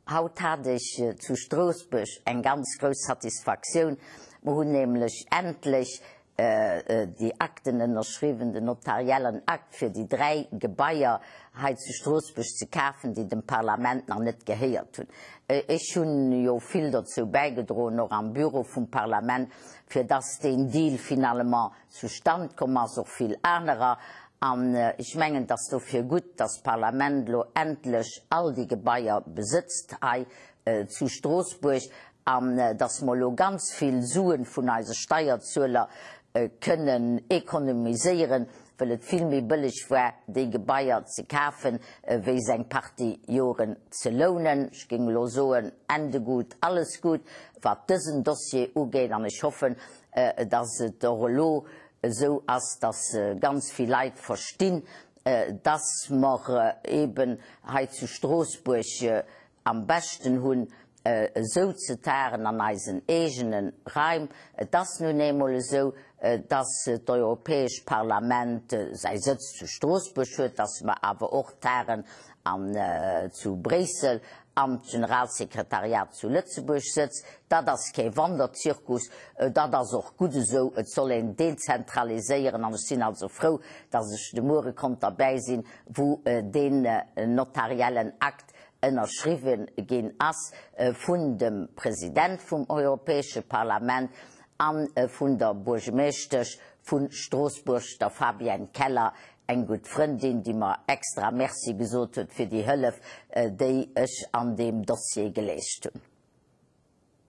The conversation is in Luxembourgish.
Haut hat ech zu Stroossbuerg eng ganz grouss Satisfaktioun. Mer hunn nämlech endlech déi Akten ënnerschriwwen, den notariellen Akt fir déi 3 Gebaier hei zu Stroossbuerg ze kafen, déi dem Parlament nach net gehéiert hunn. Ech hunn jo vill dozou bäigedroen, och am Büro vum Parlament, fir dass deen Deal finalement zustand komm ass, och vill anerer. An ech mengen, et ass dofir gutt, dass d'Parlament elo endlech all déi Gebaier besëtzt hei zu Stroossbuerg an dass mer elo ganz vill Suen vun eise Steierzueler kënnen ekonomiséieren, well et vill méi bëlleg war, déi Gebaier ze kafen, wéi se eng Partie Joren ze lounen. Ech géing elo soen, Ende gut, alles gut, wat dësen Dossier ugeet. An ech hoffen, dass et och elo esou ass, dass ganz vill Leit verstinn, dass mer eeben hei zu Stroossbuerg am beschten hunn, esou ze tagen an eisen eegene Raim. Et ass nun eemol esou, dass d'Europäescht Parlament säi Sëtz zu Stroossbuerg huet, dass mer awer och tagen an zu Bréissel an d'Generalsekretariat zu Lëtzebuerg sëtzt. Dat ass kee Wanderzirkus, dat ass och gutt esou. Et soll een dezentraliséieren an ech sinn also frou, dass ech de Muere konnt derbäi sinn, wou deen notariellen Akt ënnerschriwwen ginn ass vun dem President vum Europäesche Parlament a vun der Buergemeeschtesch vu Stroossbuerg, der Fabienne Keller, eng gutt Frëndin, déi mer extra Merci gesot huet fir déi Hëllef, déi ech an deem Dossier geleescht hunn.